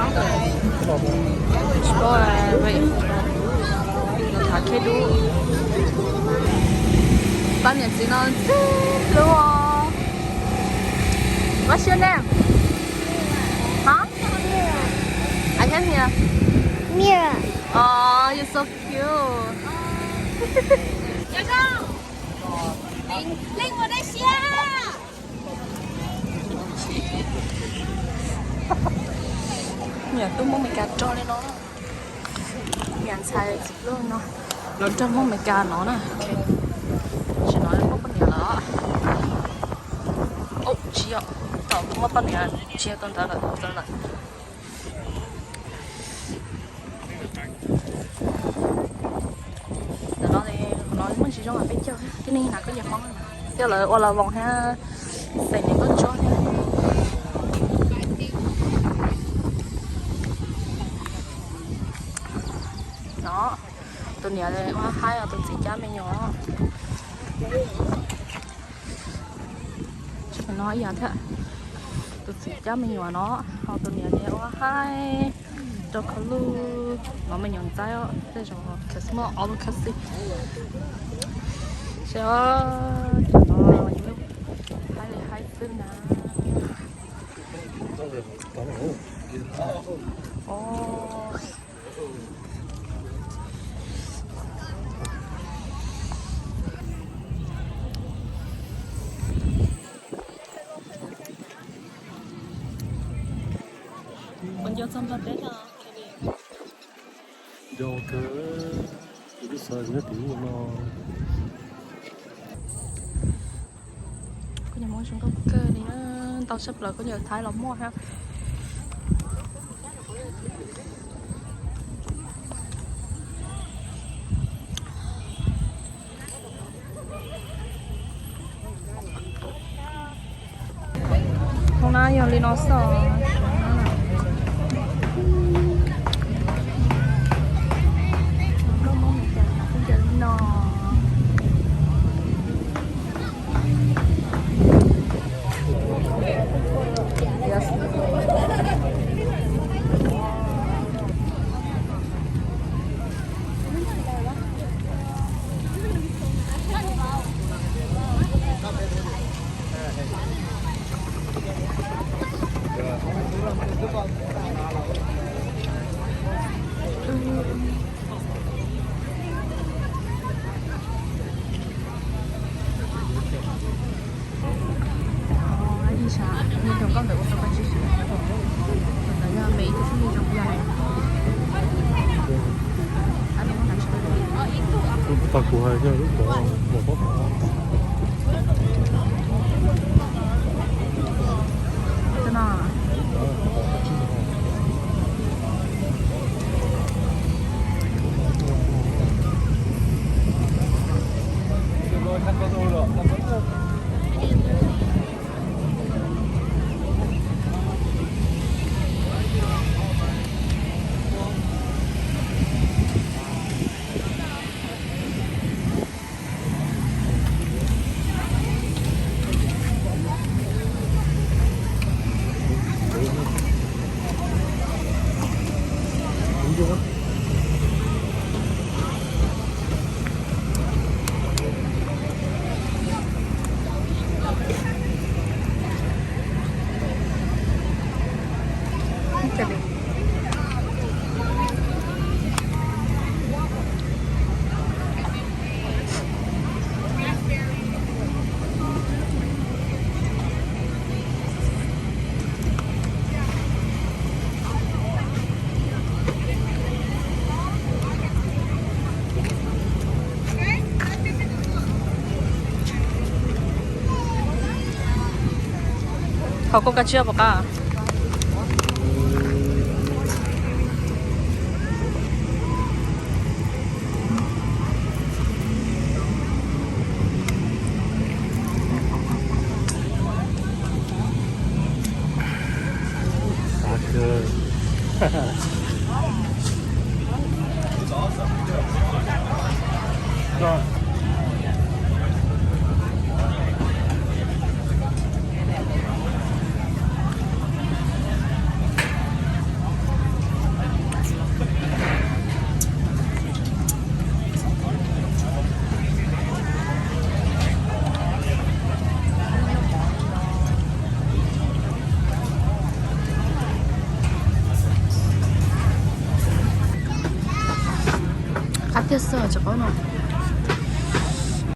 Tsis paub, wait, los tham khej dub. Pab niam txiv no ntxim hlub os. What's your name? Huh? I can't hear. Mia. Aw, you're so cute. Niam tub Hmoob Amelikas rog li no. Niam ntxhais txiv pluag no los nrog Hmoob Amelikas no na. Tsis no muab poj niam lawm. Ub, tsis yog, tom muab poj niam tsis yog tau ntawd lawm, tau ntawd lawm. Ntawm no, qhov no muaj ntsis zoo peb caug thiab, tib neeg hnav khaub ncaws Hmoob thiab, lawv ua las voos thiab, xeem niam nkauj ntsuab thiab. No, tus niam ua haib os, tus txiv cab me nyuam. No ib yam thiab, tus txiv cab me nyuam no, ho tus niam ua haib rau khawv lug, no me nyuam ntxaib os, tej zaum Christmas avocado. Saib os, cov no haib li haib xwb na. Kuv nco txog nplog teb no. Nco kawg, kuv twb xav tias nyob tim no. Khaub ncaws Hmoob zoo nkauj kawg li na, ntau tshaj plaws khaub ncaws Thaib los muaj thiab. Hoob nab yog li no xwb os. No. Ib sab, nyob rau nkauj ntawd ua tau koj tsis siv, ntawd yog me ib tug xib hwb zoo yog. Tag kuv hais coj lub pov pov pob pov. Haus koj kab tsib puas qab? Tiag xwb, tsis paub no.